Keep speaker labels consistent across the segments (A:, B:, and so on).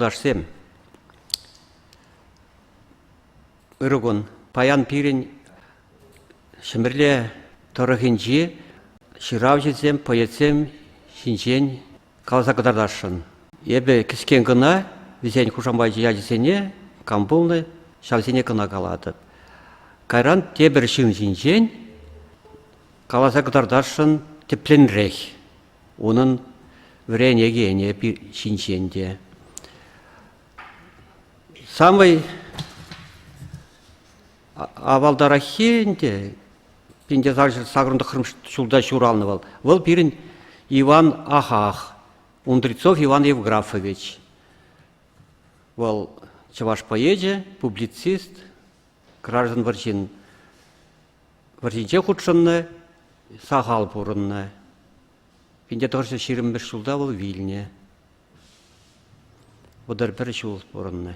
A: Юлташсем, ырӑ кун. Паян пирӗн Ҫӗмӗрле тӑрӑхӗнчи ҫыравҫӑсем, поэтсем ҫинчен каласа кӑтартасшӑн. Эпӗ кӗскен кӑна вӗсен хушамачӗ ячӗсене, кам пулнӑ, ҫавсене кӑна калатӑп. Кайран тепӗр ҫын ҫинчен каласа кӑтартасшӑн тӗплӗнрех. Унӑн вӗренекенӗ ҫинчен те. Самый авалтараххи ӗнтӗ 1889 ҫулта ҫуралнӑ вӑл. Вӑл пирӗн Иван Ахах, Ундрецов Иван Евграфович. Вӑл чӑваш поэчӗ, публицист, граждан вӑрҫин вӑрҫинче хутшӑннӑ, сахал пурӑннӑ. 1921 ҫулта вӑл вилнӗ. 31 ҫул пурӑннӑ.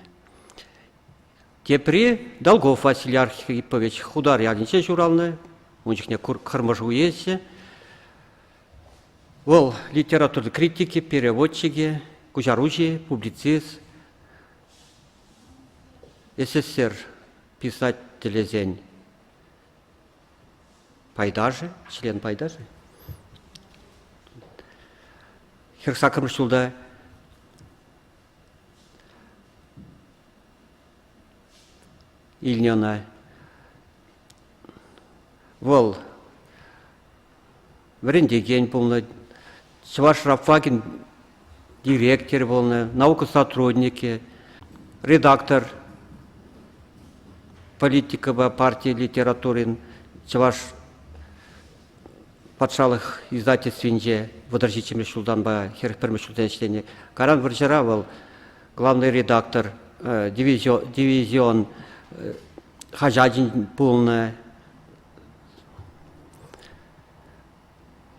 A: Тепри Долгов Василий Архипович Хутар ялӗнче ҫуралнӑ. Ун чухне Кӑрмӑш уесчӗ. Вӑл литература критикӗ, переводчикӗ, куҫаруҫи, публицист, СССР писателӗсен пайташӗ, член пайташӗ. 48 ҫулта илнӗ ӑна. Вӑл вӗрентекен пулнӑ, Чӑваш рабфакӗн директорӗ пулнӑ, наука сотрудникӗ, редактор, политикӑпа парти литературин Чӑваш патшалӑх издательствинче 37-мӗш ҫултанпа 41-мӗш ҫулсен ӗҫленӗ. Кайран вӑрҫӑра вӑл главный редактор, дивизион хаҫачӗн пулнӑ.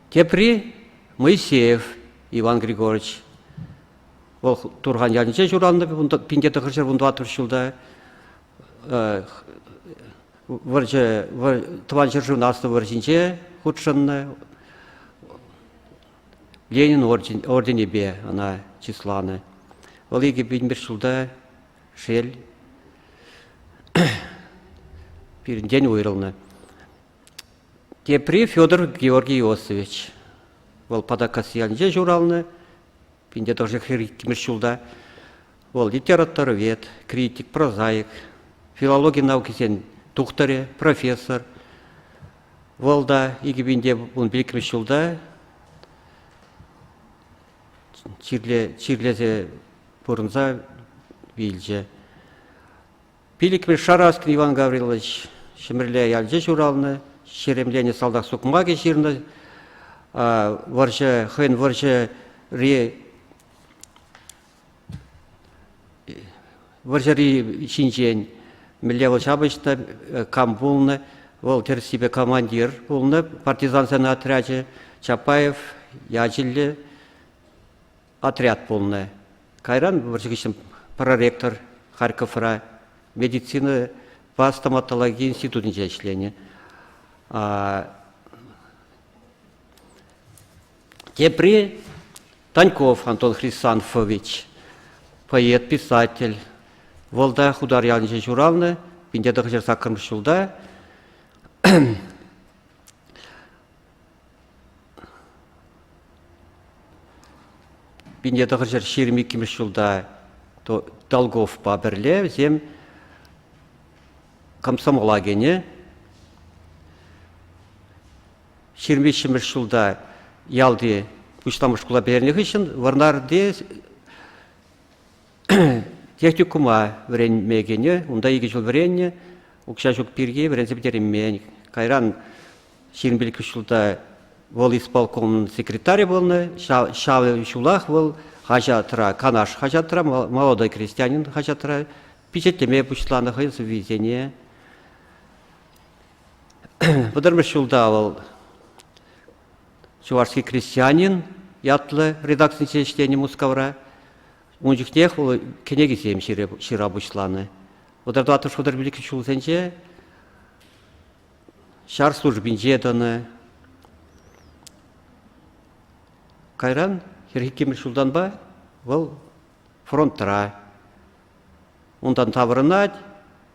A: Тепри Моисеев Иван Григорьевич. Вӑл Турхан ялӗнче ҫуралнӑ 1914 ҫулта. Вӑрҫӑ, Тӑван ҫӗршывӑн Аслӑ вӑрҫинче хутшӑннӑ. Ленин орденӗпе ӑна чысланӑ. Вӑл 2001 ҫулта, шел, пирӗнтен уйрӑлнӑ. Тепри Федор Георгий Иосович. Вӑл Патаккасси ялӗнче ҫуралнӑ, 1942 ҫулта. Вӑл литературовед, критик, прозаик, филологи наукисен тухтӑрӗ, профессор. Вӑл та 2015 ҫулта чирлесе пурӑнса вилчӗ. Пилӗкмӗш Шараскин Иван Гаврилович Ҫӗмӗрле ялӗнче ҫуралнӑ, ҫеремленӗ салтак сукмакӗ ҫырнӑ. Вӑрҫӑ, хӑйӗн вӑрҫӑри вӑрҫӑри ҫинчен мӗнле вӑл ҫапӑҫнӑ, кам пулнӑ, вӑл тӗрӗссипе командир пулнӑ партизансен отрячӗ, Чапаев ячӗллӗ отряд пулнӑ. Кайран вӑрҫӑ хыҫҫӑн проректор Харьковра медицинӑпа стоматологи институтӗнче ӗҫленӗ. Тепри Таньков Антон Хрисанфович, поэт, писатель. Вӑл та Хутар ялӗнче ҫуралнӑ, 1908 ҫулта. 1922 ҫулта Долговпа пӗрле вӗсем комсомола кӗнӗ. 23-мӗш ҫулта ялти пуҫламӑш шкула пӗтернӗ хыҫҫӑн Вӑрнарти техникума вӗренме кӗнӗ. Унта икӗ ҫул вӗреннӗ. Укҫа ҫук пирки вӗренсе пӗтереймен. Кайран 25 ҫулта вӑл исполкомӑн секретарӗ пулнӑ. Ҫав ҫулах вӑл хаҫатра, Канаш хаҫатра, Молодой крестьянин хаҫатра пичетлеме пуҫланӑ хӑйӗн сӑввисене. Вӑтӑрмӗш ҫулта вӑл Чувашский крестьянин ятлӑ редакцинче ӗҫленӗ Мускавра. Ун чухнех вӑл кӗнекесем ҫыра пуҫланӑ. 34-35 ҫулсенче ҫар службинче тӑнӑ. Кайран 42-мӗш ҫултанпа вӑл фронтра. Унтан таврӑнать,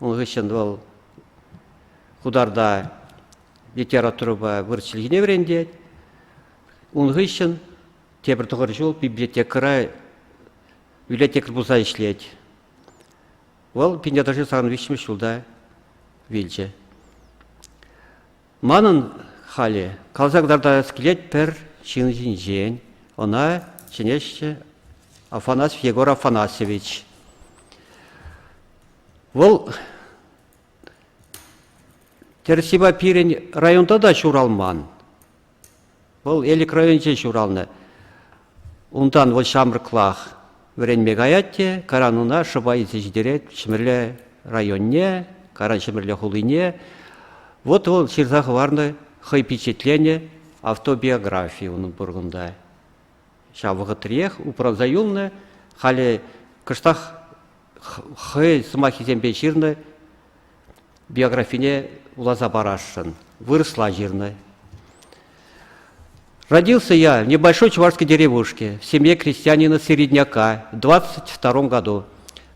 A: ун хыҫҫӑн вӑл Хутарта литературӑпа вырӑс чӗлхине вӗрентет. Ун хыҫҫӑн тепӗр 9 ҫул библиотекӑра библиотекарь пулса ӗҫлет. Вӑл 1983 ҫулта вилчӗ. Манӑн халӗ каласа кӑтартас килет пӗр ҫын ҫинчен. Ӑна чӗнеҫҫӗ Афанасьев Егор Афанасьевич. Вӑл тӗрӗссипе пирӗн районта та ҫуралман. Вӑл Элӗк районӗнче ҫуралнӑ. Унтан вӑл ҫамрӑклах вӗренме каять те кайран ӑна шӑпа илсе ҫитерет Ҫӗмӗрле районне, кайран Ҫӗмӗрле хулине. Вот вӑл ҫырса хӑварнӑ хӑй пичетленӗ автобиографи унӑн пур кунта. Ҫав вӑхӑтриех упранса юлнӑ. Халӗ кӑштах хӑй сӑмахӗсемпе ҫырнӑ биографине вуласа парасшӑн. Вырӑсла ҫырнӑ. Родился я в небольшой чувашской деревушке в семье крестьянина Середняка в 22 году.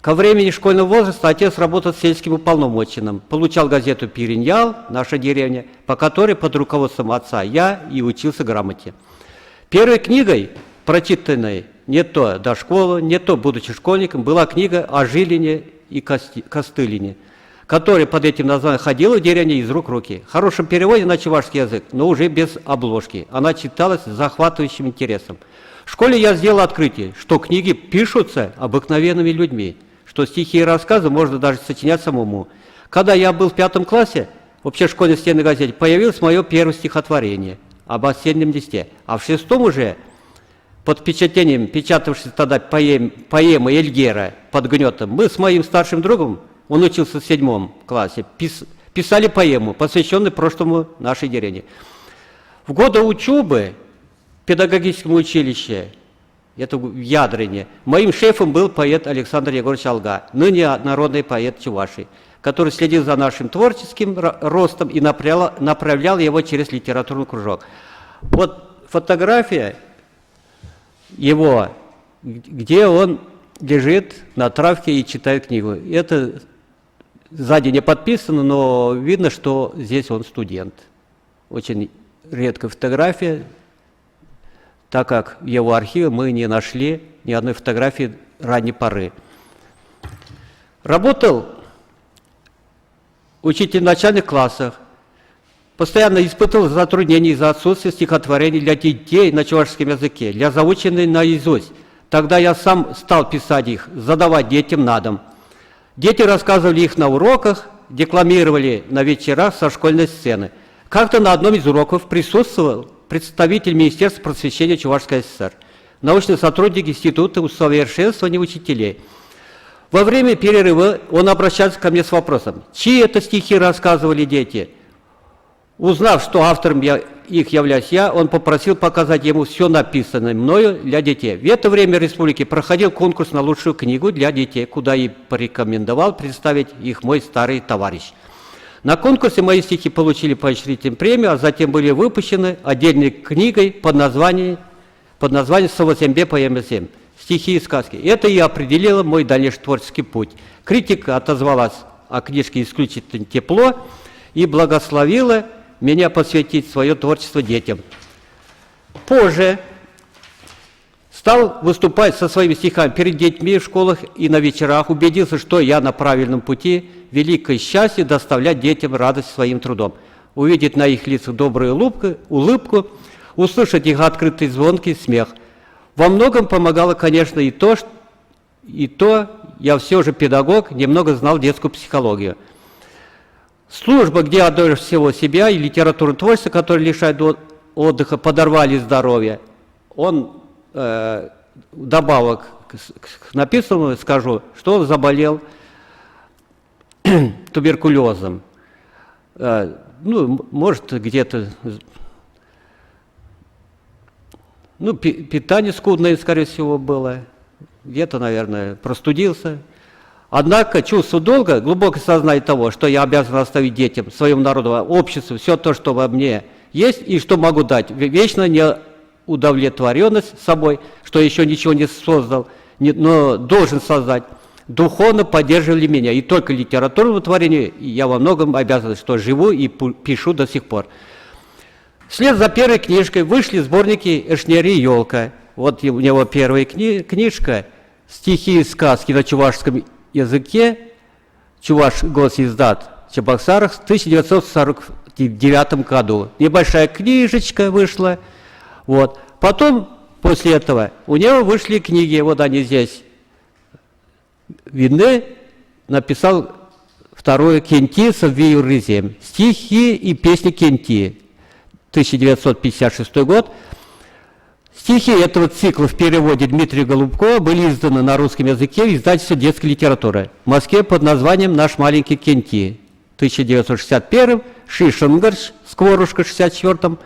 A: Ко времени школьного возраста отец работал сельским уполномоченным, получал газету «Пириньял», наша деревня, по которой под руководством отца я и учился грамоте. Первой книгой, прочитанной не то до школы, не то будучи школьником, была книга о Жилине и Костылине, которая под этим названием ходила в деревне из рук в руки. В хорошем переводе на чувашский язык, но уже без обложки. Она читалась с захватывающим интересом. В школе я сделал открытие, что книги пишутся обыкновенными людьми, что стихи и рассказы можно даже сочинять самому. Когда я был в пятом классе, в общешкольной стенной газете появилось мое первое стихотворение об осеннем листе. А в шестом уже под впечатлением печатавшейся тогда поэмы Эльгера «Под гнетом», мы с моим старшим другом, он учился в седьмом классе, писали поэму, посвященную прошлому нашей деревни. В годы учебы в педагогическом училище, это в Ядрине, моим шефом был поэт Александр Егорович Алга, ныне народный поэт Чувашии, который следил за нашим творческим ростом и направлял его через литературный кружок. Вот фотография его, где он лежит на травке и читает книгу. Это сзади не подписано, но видно, что здесь он студент. Очень редкая фотография, так как в его архиве мы не нашли ни одной фотографии ранней поры. Работал учитель в начальных классах, постоянно испытывал затруднения из-за отсутствия стихотворений для детей на чувашском языке, для заученной наизусть. Тогда я сам стал писать их, задавать детям на дом. Дети рассказывали их на уроках, декламировали на вечерах со школьной сцены. Как-то на одном из уроков присутствовал представитель Министерства просвещения Чувашской ССР, научный сотрудник Института усовершенствования учителей. Во время перерыва он обращался ко мне с вопросом, чьи это стихи рассказывали дети. Узнав, что автором я, их являюсь я, он попросил показать ему все написанное мною для детей. В это время в республике проходил конкурс на лучшую книгу для детей, куда и порекомендовал представить их мой старый товарищ. На конкурсе мои стихи получили поощрительную премию, а затем были выпущены отдельной книгой под названием «Сӑвӑсемпе поэмӑсем. Стихи и сказки». Это и определило мой дальнейший творческий путь. Критика отозвалась о книжке исключительно тепло и благословила меня посвятить свое творчество детям. Позже стал выступать со своими стихами перед детьми в школах и на вечерах, убедился, что я на правильном пути, великое счастье доставлять детям радость своим трудом. Увидеть на их лицах добрую улыбку, услышать их открытый звонкий смех. Во многом помогало, конечно, и то, я все же педагог, немного знал детскую психологию. Служба, где отдаешь всего себя, и литературное творчество, которое лишает отдыха, подорвали здоровье. Он, добавок к написанному скажу, что он заболел туберкулезом. Ну, может, где-то ну, питание скудное, скорее всего, было. Где-то, наверное, простудился. Однако чувство долга, глубокое сознание того, что я обязан оставить детям, своему народу, обществу все то, что во мне есть и что могу дать. Вечно неудовлетворенность собой, что еще ничего не создал. но должен создать, духовно поддерживали меня. И только литературному творению я во многом обязан, что живу и пишу до сих пор. Вслед за первой книжкой вышли сборники «Эшнери елка». Вот у него первая книжка «Стихи и сказки на чувашском языке», Чуваш госиздат Чебоксарах в 1949 году. Небольшая книжечка вышла. Вот. Потом, после этого, у него вышли книги, вот они здесь видны, написал вторую Кенти Саввиюрризем. Стихи и песни Кенти. 1956 год. Стихи этого цикла в переводе Дмитрия Голубкова были изданы на русском языке в издательстве детской литературы в Москве под названием «Наш маленький Кенти». 1961 Шишингарш, Скворушка, 64-м,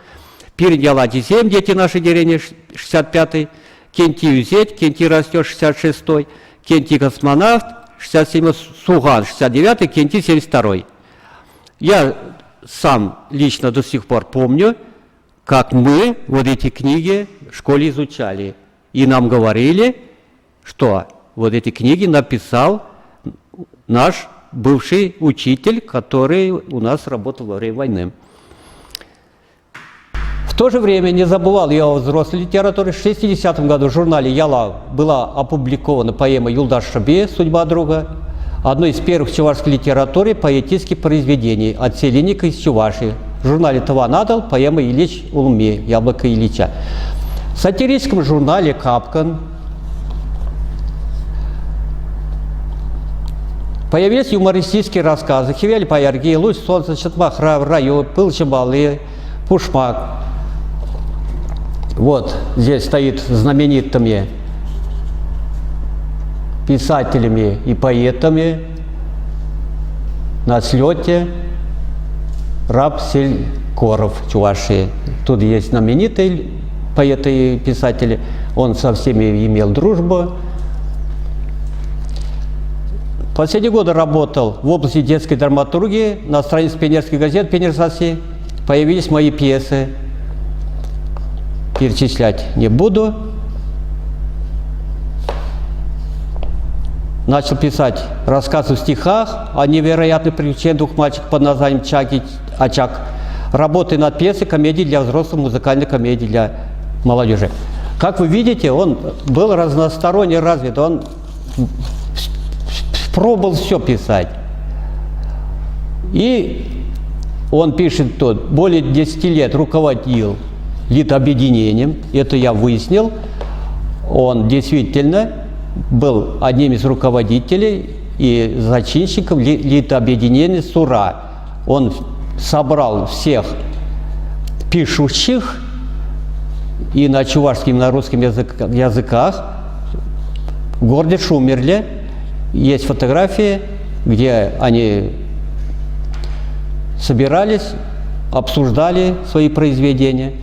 A: Пирин 7, Дети нашей деревни, 65-й, Кенти Юзеть, Кенти растет, 66-й, Кенти космонавт, 67-й, Суган, 69-й, Кенти, 72-й. Я сам лично до сих пор помню, как мы вот эти книги в школе изучали. И нам говорили, что вот эти книги написал наш бывший учитель, который у нас работал во время войны. В то же время не забывал я о взрослой литературе. В 60-м году в журнале «Яла» была опубликована поэма «Юлдаш Шаби. Судьба друга», одно из первых в чувашской литературе поэтических произведений от Селеника из Чувашии. В журнале «Таванадал» поэма «Ильич Улми. Яблоко Ильича». В сатирическом журнале «Капкан» появились юмористические рассказы «Хивель Паярги», «Луч солнца», «Чатмахра», «В раю», «Пыл Чабалы», «Пушмак». Вот здесь стоит знаменитыми писателями и поэтами на слете раб Селькоров Чувашии. Тут есть знаменитые поэты и писатели. Он со всеми имел дружбу. Последние годы работал в области детской драматургии на странице пионерской газеты «Пионерсаси». Появились мои пьесы. Перечислять не буду. Начал писать рассказы в стихах о невероятных приключениях двух мальчиков под названием Чак и Очаг. Работы над пьесой, комедии для взрослых, музыкальной комедии для молодежи. Как вы видите, он был разносторонне развит, он пробовал все писать. И он пишет тут, более 10 лет руководил литобъединением, это я выяснил. Он действительно был одним из руководителей и зачинщиков литобъединения СУРА. Он собрал всех пишущих и на чувашском, и на русском языках в городе Шумерле. Есть фотографии, где они собирались, обсуждали свои произведения.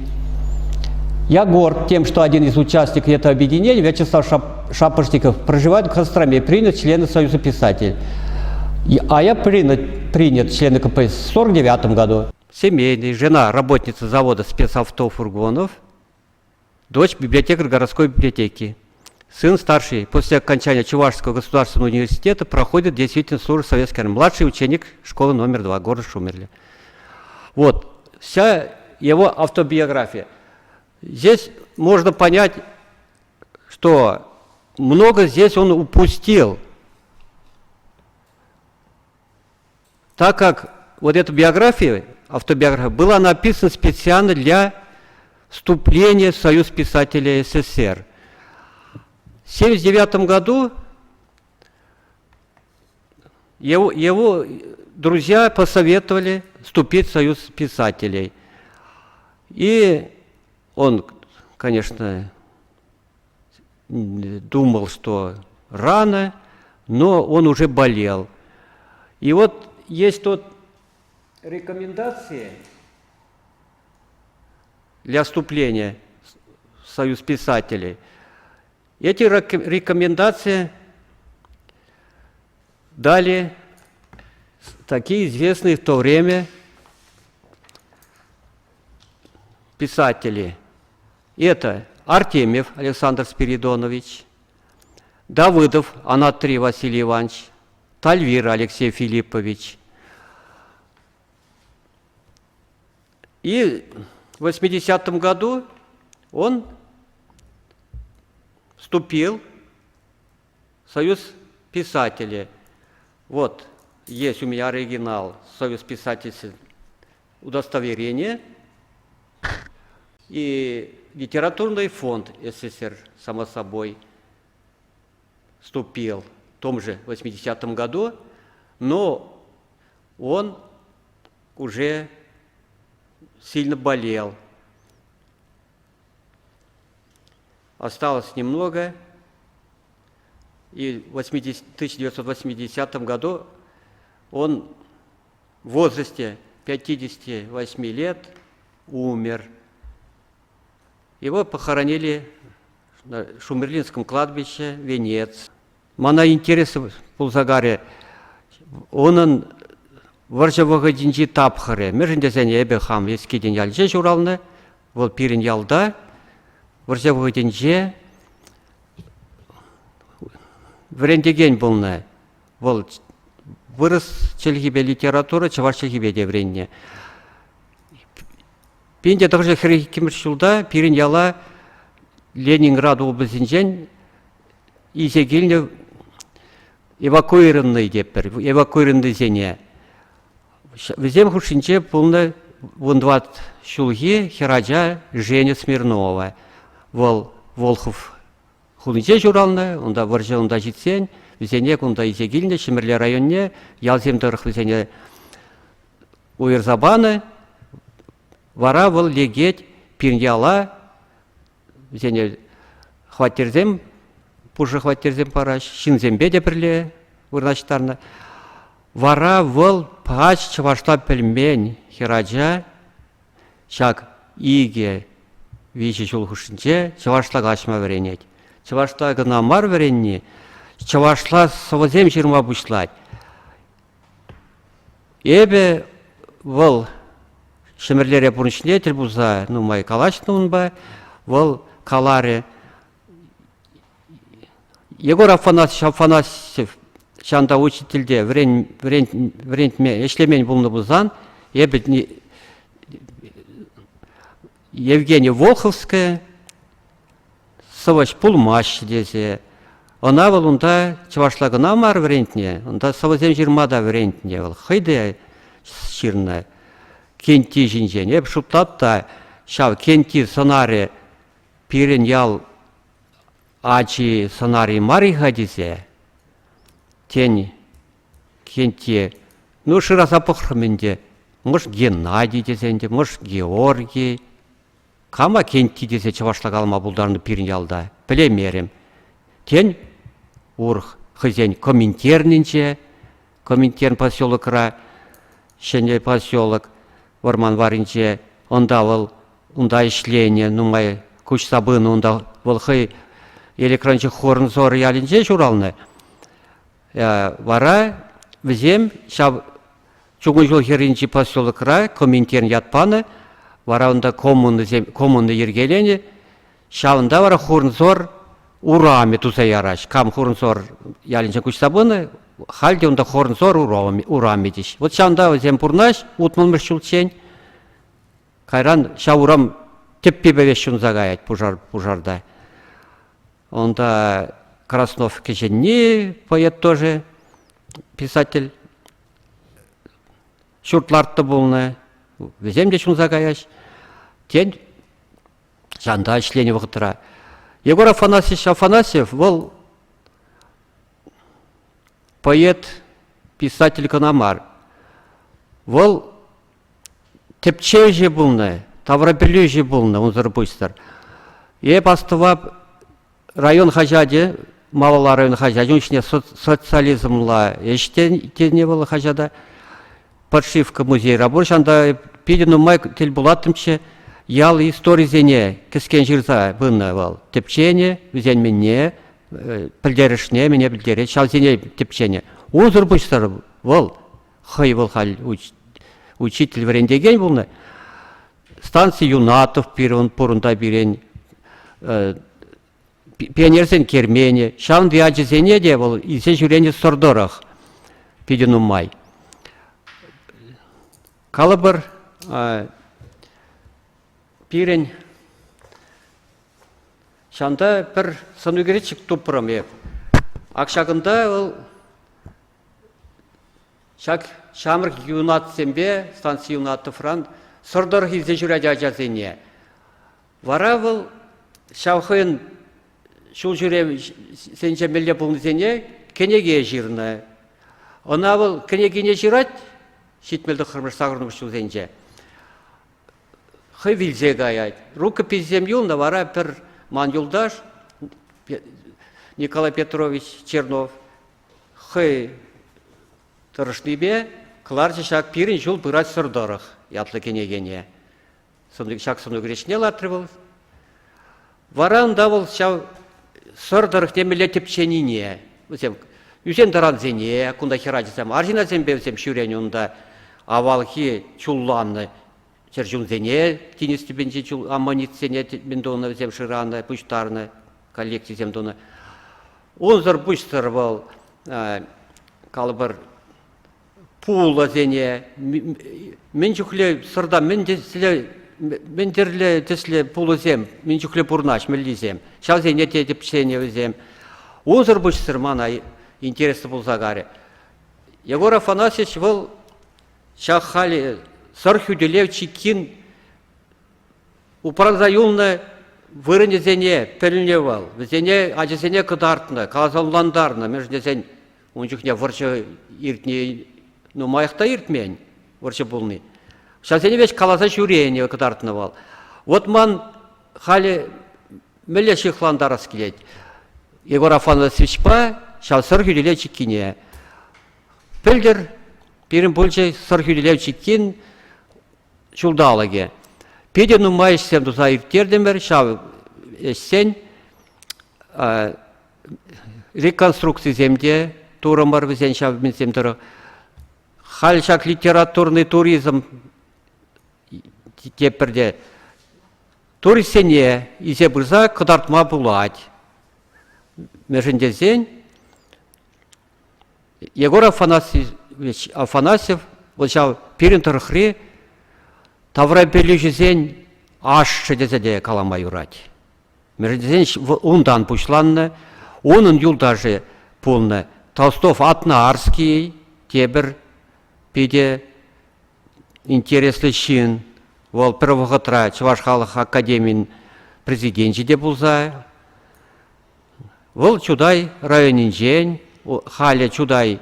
A: Я горд тем, что один из участников этого объединения, Вячеслав Шапошников, проживает в Костроме, принят члена Союза писателей. А я принят, принят члена КПС в 1949 году. Семейный, жена работница завода спецавтофургонов, дочь библиотекарь городской библиотеки. Сын старший после окончания Чувашского государственного университета проходит действительно службу советской армии. Младший ученик школы номер 2 города Шумерля. Вот, вся его автобиография. Здесь можно понять, что много здесь он упустил. Так как вот эта биография, автобиография, была написана специально для вступления в Союз писателей СССР. В 1979 году его, его друзья посоветовали вступить в Союз писателей. И он, конечно, думал, что рано, но он уже болел. И вот есть тут рекомендации для вступления в Союз писателей. Эти рекомендации дали такие известные в то время писатели. Это Артемьев Александр Спиридонович, Давыдов Анатри Василий Иванович, Тальвир Алексей Филиппович. И в 80-м году он вступил в Союз писателей. Вот, есть у меня оригинал Союз писателей удостоверение и литературный фонд СССР, само собой, вступил в том же 80-м году, но он уже сильно болел. Осталось немного, и в 1980 году он в возрасте 58 лет умер. Его похоронили на Шумерлинском кладбище Венец. Мана интерес пулса карӗ. Унӑн вӑрҫӑ вӑхӑтӗнчи тапхӑрӗ. Мӗншӗн тесен эпӗ хам Эскетен ялӗнче ҫуралнӑ. Вӑл пирӗн ялта вӑрҫӑ вӑхӑтӗнче вӗрентекен пулнӑ. Вӑл вырӑс чӗлхипе литература, чӑваш чӗлхипе те вӗреннӗ. 1942 ҫулта пирӗн яла Ленинград облаҫӗнчен илсе килнӗ эвакуированный тетпӗр, эвакуированныйсене. Вӗсем хушшинче пулнӑ вунтӑват ҫулхи хӗрача Женя Смирнова. Вӑл Волхов хулинче ҫуралнӑ, унта вӑрҫӑ унта ҫитсен вӗсене кунта илсе килнӗ Ҫӗмӗрле районне, ялсем тӑрӑх вӗсене уйӑрса панӑ. Вара вӑл лекет пирӗн яла, вӗсене хваттерсем, пушӑ хваттерсем параҫ, ҫынсемпе те пӗрле вырнаҫтарнӑ. Вара вӑл пач чӑвашла пӗлмен хӗрача ҫак икӗ-виҫӗ ҫул хушшинче чӑвашла калаҫма вӗренет. Чӑвашла кӑна мар вӗренни, чӑвашла сӑвӑсем ҫырма пуҫлать. Эпӗ вӑл Ҫӗмӗрлере пурнӑҫне тӗл пулса нумай калаҫнӑ унпа. Вӑл каларӗ, Егор Афанасьевич Афанасьев ҫанта учительте вӗрентме ӗҫлемен пулнӑ пулсан, эпӗ Евгений Волховская сӑвӑҫ пулмасть тесе. Ӑна вӑл унта чӑвашла кӑна мар вӗрентнӗ, унта сӑвӑсем ҫырма та вӗрентнӗ вӑл. Хӑй те ҫырнӑ Кенти ҫинчен. Эп шутлап та, ҫав Кенти сӑнарӗ пирӗн ял ачи сӑнарӗ мар-и-ха тесе, тен, Кенти, ну, шыраса пӑхрӑм ӗнтӗ. Может, Геннадий тесе ӗнтӗ, может, Георгий. Кама Кенти тесе чӑвашла калама пултарнӑ пирӗн ялта, пӗлеймерӗм. Тен, урӑх хӑйсен Коминтернӗнче, Коминтерн поселокра, ҫӗнӗ поселок вӑрман варринче, унта вӑл унта ӗҫленӗ, нумай куҫса пынӑ унта. Вӑл хӑй Электрончик Хорнзор ялӗнче ҫуралнӑ. Вара вӗсем ҫав чугун ҫул хӗрринчи поселокра Коминтерн ят панӑ. Вара унта коммунӑсем, коммуна йӗркеленӗ. Ҫавӑнта вара Хурнсор урамӗ туса яраҫ. Кам Хурнсор ялӗнче куҫса пынӑ, халь те унта Хорнсор урамӗ теҫ. Вот ҫавӑнта вӗсем пурӑнаҫ утмӑлмӗш ҫулччен. Кайран ҫав урам тӗппипе ҫунса каять пушар, пушарта. Унта Краснов кӗҫӗнни поэт тоже, писатель, ҫурт лартнӑ пулнӑ. Вӗсем те ҫунса каяҫ. Тен, ҫанта ӗҫленӗ вӑхӑтра. Егор Афанасьевич Афанасьев вӑл поэт, писатель кӑна мар. Вӑл тӗпчевҫӗ пулнӑ, таврапӗлӳҫӗ пулнӑ унсӑр пуҫсӑр. Эп астӑвап район хаҫачӗ, Малалла район хаҫачӗ, ун ҫине социализмла ӗҫ тенӗ вӑл хаҫата. Подшивка музейра пур, ҫанта питӗ нумай тӗл пулаттӑмччӗ. Ял историсене кӗскен ҫырса пынӑ вӑл. Тӗпченӗ, вӗсен мӗнне, пӗлтерӗшне, мӗне пӗлтерет, ҫавсене тӗпченӗ. Унсӑр пуҫсӑр вӑл хӑй вӑл халь учитель вӗрентекен пулнӑ. Станци Юнатов пирӗн пурӑнта пирӗн. Пионерсен керменӗ, ҫавӑнти ачасене те вӑл илсе ҫӳренӗ сӑр тӑрӑх питӗ нумай. Калӑпӑр, пирӗн ҫанта пӗр сӑнӳкерчӗк тупрӑм эп. Ак ҫакӑнта вӑл ҫак ҫамрӑк юнатсемпе станци Юнатовран сӑр тӑрӑх илсе ҫӳрет ачасене. Вара вӑл ҫав хӑйӗн ҫул ҫӳревсенче мӗнле пулнисене кӗнеке ҫырнӑ. Ӑна вӑл кӗнекине ҫырать 79-мӗш 80-мӗш ҫулсенче. Хӑй вилсе каять. Рукописьсем юлнӑ вара пӗр ман юлташ Николай Петрович Чернов хӑй тӑрӑшнипе кӑларчӗ ҫак «Пирӗн ҫул пырать сӑр тӑрӑх» ятлӑ кӗнекене. Ҫак сӑнӳкерчӗкне лартрӗ вӑл. Вара унта вӑл ҫав сӑр тӑрӑхне мӗнле тӗпченине, вӗсем ӳсен-тӑрансене, кунта хӗрачасем, арҫын ачасемпе вӗсем ҫӳренӗ унта авалхи чулланнӑ чӗрчунсене, тинӗс тӗпӗнчи чул аммонитсене мӗн тунӑ, вӗсем шыранӑ, пуҫтарнӑ, коллекцисем тунӑ. Унсӑр пуҫсӑр вӑл, калӑпӑр, пулӑсене, мӗн чухлӗ сӑрта мӗн тӗслӗ мӗн тӗрлӗ тӗслӗ пулӑсем, мӗн чухлӗ пурнаҫ, мӗнлисем, ҫавсене те тӗпченӗ вӗсем. Унсӑр пуҫсӑр мана интереслӗ пулса карӗ. Егор Афанасьевич вӑл ҫак халӗ Сӑр хӳтӗлев чиккин упранса юлнӑ вырӑнӗсене пӗлнӗ вӑл, вӗсене ачасене кӑтартнӑ, каласа ӑнлантарнӑ, мӗншӗн тесен Ун чухне вӑрҫӑ иртни нумаях та иртмен, вӑрҫӑ пулни. Ҫавсене веҫ каласа ҫӳренӗ кӑтартнӑ вӑл. Вот ман халӗ мӗнле ҫыхлантарас килет Егор Афанасьевичпа ҫав Сӑр хӳтӗлев чиккине. Пӗлтӗр пирӗн пулчӗ Сӑр хӳтӗлев чиккин ҫулталӑкӗ. Питӗ нумай ӗҫсем туса ирттертӗмӗр ҫав ӗҫсен реконструкцисем те турӑмӑр вӗсен ҫав мӗнсем тӑрӑх. Халь ҫак литературный туризм тепӗр те туристсене илсе пырса кӑтартма пулать. Мӗншӗн тесен Егор Афанасьевич Афанасьев вӑл ҫав пирӗн тӑрӑхри таврапӗлӳҫӗсен ашшӗ тесе те калама юрать. Мӗншӗн тесен унтан пуҫланнӑ, унӑн юлташӗ пулнӑ Толстов Атнарский тепӗр питӗ интереслӗ ҫын. Вӑл пӗр вӑхӑтра Чӑваш халӑх академин президенчӗ те пулса, вӑл Чутай районӗнчен, халӗ Чутай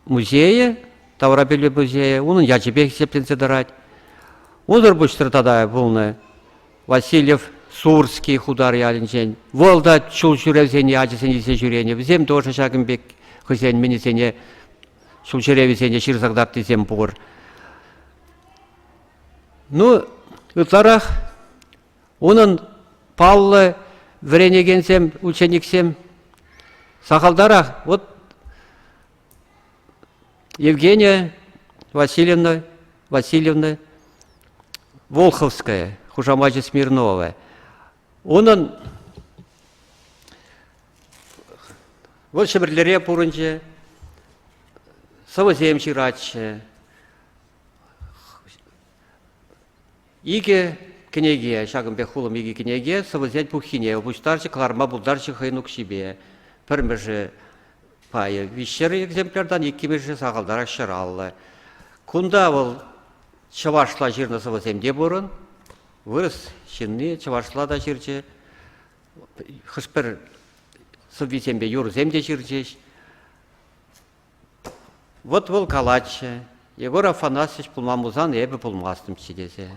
A: музейӗ, таврапӗлӳ музейӗ, унӑн ячӗпе хисепленсе тӑрать. Унсӑр пуҫсӑр тата пулнӑ Васильев Сурский Хутар ялӗнчен. Вӑл та ҫул ҫӳревсене ачасене илсе ҫӳренӗ. Вӗсем тоже ҫакӑн пек хӑйсен мӗнӗсене ҫул ҫӳревӗсене ҫырса кӑтартнисем пур. Ну, ытларах унӑн паллӑ вӗренекенсем, учениксем сахалтарах. Вот Евгения Васильевна, Васильевна Волховская, хушамачӗ Смирнова. Унӑн вӑл Ҫӗмӗрлере пурӑнчӗ, сӑвӑсем ҫыратчӗ. Икӗ кӗнеке, ҫакӑн пек хулӑм икӗ кӗнеке сӑвӑсен пуххине пуҫтарчӗ, кӑларма пултарчӗ хӑйӗн укҫипе. Пӗрмӗшӗ пайӗ виҫҫӗр экземпляртан, иккӗмӗшӗ сахалтарах ҫӑраллӑ. Кунта вӑл чӑвашла ҫырнӑ сӑвӑсем те пурӑн. Вырӑс ҫынни чӑвашла та ҫырчӗ. Хӑш-пӗр сӑввисемпе юрӑсем те ҫырчӗҫ. Вӑт вӑл калатчӗ, Егор Афанасьевич пулман пулсан эпӗ пулмастӑмччӗ тесе.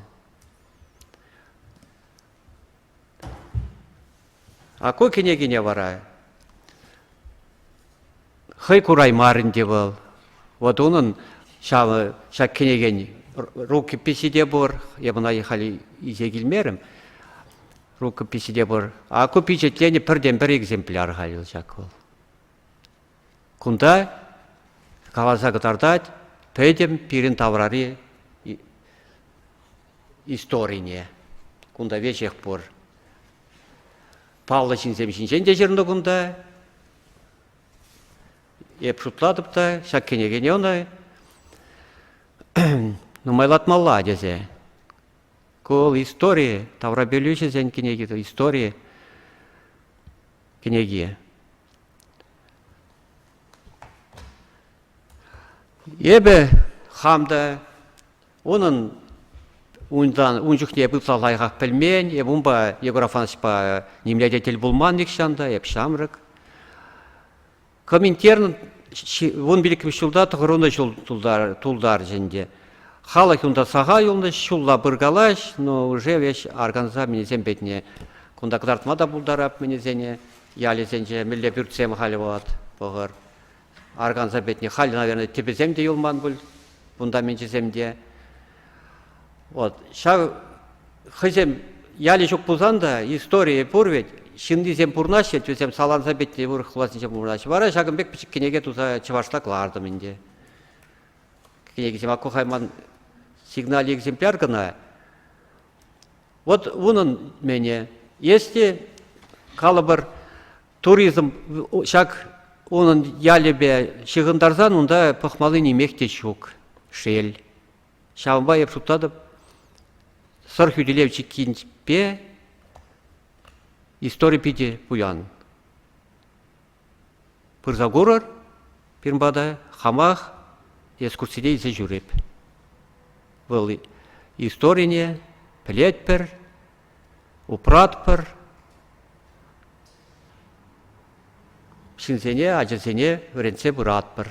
A: А ку кӗнекине вара хӑй кураймарӗ ӗнтӗ вӑл. Вот унӑн ҫав ҫак кӗнекен рукописи те пур. Эп ӑна халь илсе килмерӗм. Рукописи те пур. А ку пичетленӗ пӗртен-пӗр экземпляр халь ҫак вӑл. Кунта каласа кӑтартать пӗтӗм пирӗн таврари историне. Кунта веҫех пур. Паллӑ ҫынсем ҫинчен те ҫырнӑ кунта. Эп шутлатӑп та, ҫак кӗнекене ӑна нумайлатмалла тесе. Ку вӑл истори, таврапӗлӳҫӗсен кӗнеки, истори кӗнеки. Эпӗ хам та унӑн унтан ун чухне эп ытла лайӑхах пӗлмен, эп унпа Егор Афанасьевпа нимле те тӗл пулман нихҫан та, эп ҫамрӑк. Коминтерн 15 ҫулта тӑхӑрвунӑ ҫул тултарчӗ ӗнтӗ. Халӑх унта сахал юлнӑ, ҫулла пыркалаҫ, но уже веҫ арканса мӗнесем петне. Кунта кӑтартма та пултарап мӗнесене, ялӗсенче мӗнле пӳртсем халь вот, пӑхӑр. Арканса петне. Халь, наверное, тӗпӗсем те юлман пуль, фундаменчӗсем те. Вот. Ҫав хӑйсем ялӗ ҫук пулсан та историйӗ пур вӗт, ҫыннисем пурӑнаҫҫӗ, вӗсем саланса пӗтнӗ урӑх хуласенче пурӑнаҫҫӗ. Вара ҫакӑн пек пӗчӗк кӗнеке туса чӑвашла кӑлартӑм ӗнтӗ. Кӗнекисем ак ман сигналь экземпляр кӑна. Вот унӑн мӗнӗ. Если, калӑпӑр, туризм ҫак унӑн ялӗпе ҫыхӑнтарсан унта пӑхмалли нимех те ҫук. Шел. Ҫавӑнпа эп шутлатӑп, Сӑр хӳтӗлев чиккинпе истори питӗ пуян. Пырса курӑр пирӗн пата, хамах экскурсине илсе ҫӳреп. Вӑл историне пӗлетпӗр, упратпӑр. Ҫынсене, ачасене вӗрентсе пыратпӑр.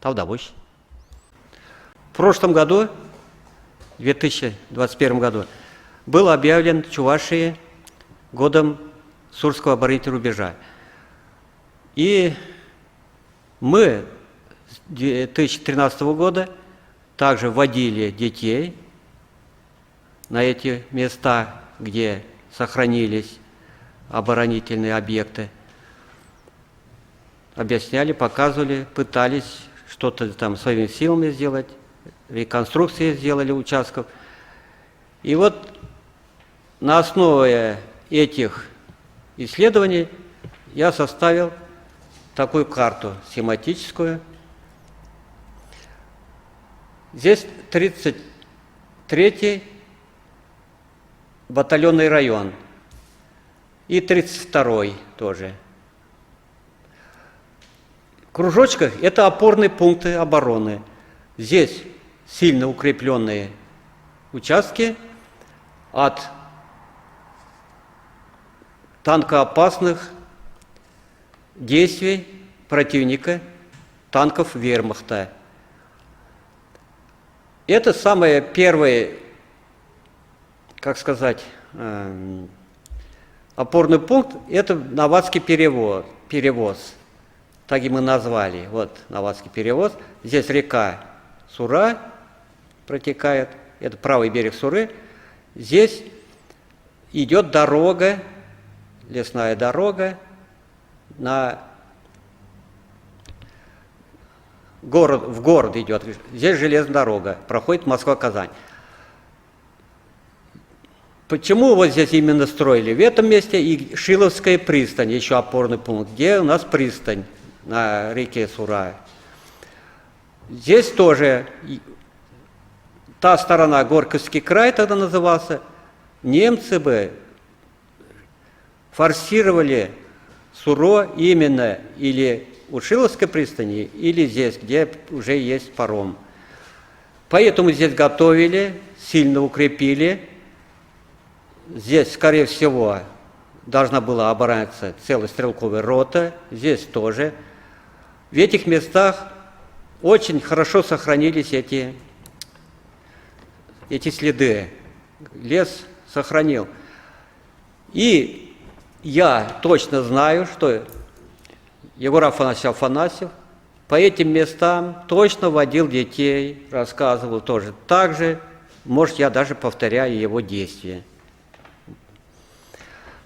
A: Тавтапуҫ. В прошлом году, в 2021 году, был объявлен Чувашии годом Сурского оборонительного рубежа. И мы с 2013 года также вводили детей на эти места, где сохранились оборонительные объекты. Объясняли, показывали, пытались что-то там своими силами сделать, реконструкции сделали участков. И вот на основе этих исследований я составил такую карту схематическую. Здесь 33-й батальонный район и 32-й тоже. В кружочках это опорные пункты обороны. Здесь сильно укрепленные участки от танкоопасных действий противника, танков вермахта. Это самое первое, как сказать, опорный пункт, это Новацкий перевоз, перевоз. Так и мы назвали. Вот Новацкий перевоз. Здесь река Сура протекает, это правый берег Суры. Здесь идет дорога, лесная дорога на город, в город идет. Здесь железная дорога, проходит Москва-Казань. Почему вот здесь именно строили? В этом месте и Шиловская пристань, еще опорный пункт, где у нас пристань на реке Сура. Здесь тоже та сторона, Горьковский край тогда назывался, немцы бы форсировали Суро именно или у Шиловской пристани, или здесь, где уже есть паром. Поэтому здесь готовили, сильно укрепили. Здесь, скорее всего, должна была обороняться целая стрелковая рота, здесь тоже. В этих местах очень хорошо сохранились эти, эти следы. Лес сохранил. И я точно знаю, что Егор Афанасьев Афанасьев по этим местам точно водил детей, рассказывал тоже. Также, может, я даже повторяю его действия.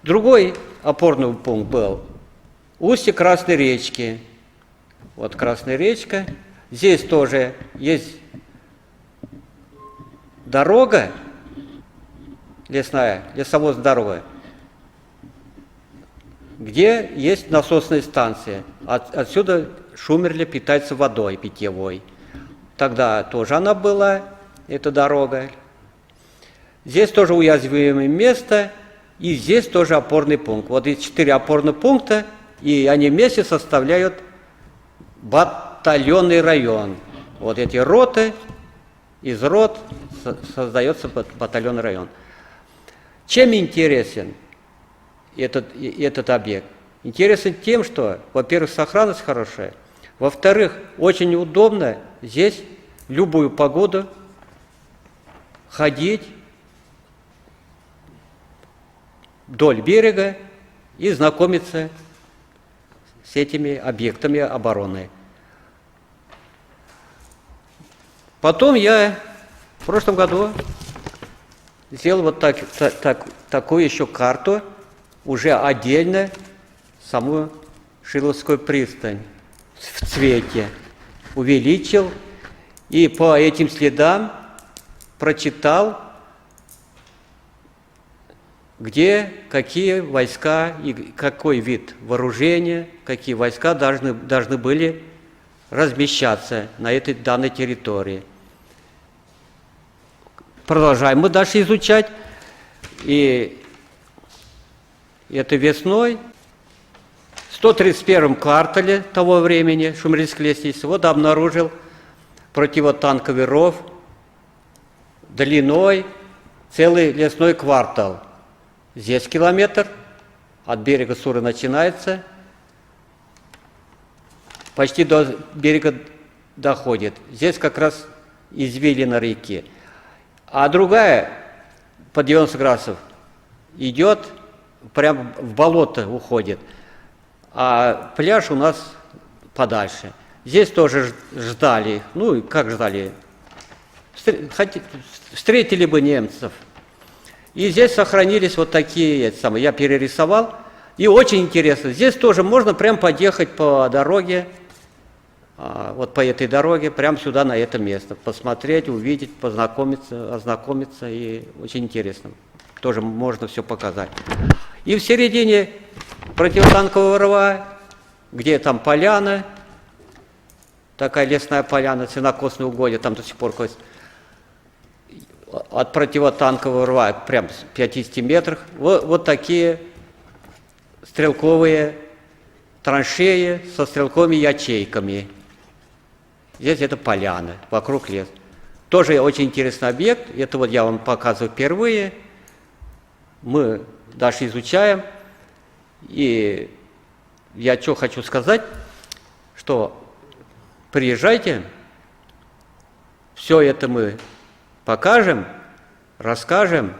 A: Другой опорный пункт был устье Красной речки. Вот Красная речка. Здесь тоже есть дорога лесная, лесовозная дорога. где есть насосная станция. Отсюда Шумерли питается водой питьевой. Тогда тоже она была, эта дорога. Здесь тоже уязвимое место, и здесь тоже опорный пункт. Вот эти 4 опорных пункта, и они вместе составляют батальонный район. Вот эти роты, из рот создается батальонный район. Чем интересен этот объект? Интересен тем, что, во-первых, сохранность хорошая, во-вторых, очень удобно здесь в любую погоду ходить вдоль берега и знакомиться с этими объектами обороны. Потом я в прошлом году сделал вот такую еще карту, уже отдельно саму Шиловскую пристань в цвете. Увеличил и по этим следам прочитал, где какие войска и какой вид вооружения, какие войска должны были размещаться на этой данной территории. Продолжаем мы дальше изучать. И это весной, в 131-м квартале того времени Шумерлинского лесничества обнаружил противотанковый ров длиной целый лесной квартал. Здесь километр, от берега Суры начинается, почти до берега доходит. Здесь как раз извилина реки. А другая, по 90 градусов, идет, прям в болото уходит. А пляж у нас подальше. Здесь тоже ждали. Ну, как ждали? Встретили бы немцев. И здесь сохранились вот такие, эти самые, я перерисовал. И очень интересно, здесь тоже можно прям подъехать по дороге, вот по этой дороге, прям сюда, на это место. Посмотреть, увидеть, познакомиться, ознакомиться, и очень интересно. Тоже можно все показать. И в середине противотанкового рва, где там поляна, такая лесная поляна, сенокосное угодье, там до сих пор кость. От противотанкового рва прям в 50 метрах, вот такие стрелковые траншеи со стрелковыми ячейками. Здесь это поляна, вокруг лес. Тоже очень интересный объект, это вот я вам показываю впервые. Мы дальше изучаем. И я что хочу сказать, что приезжайте, все это мы покажем, расскажем,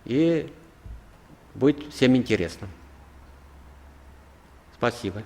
A: и будет всем интересно. Спасибо.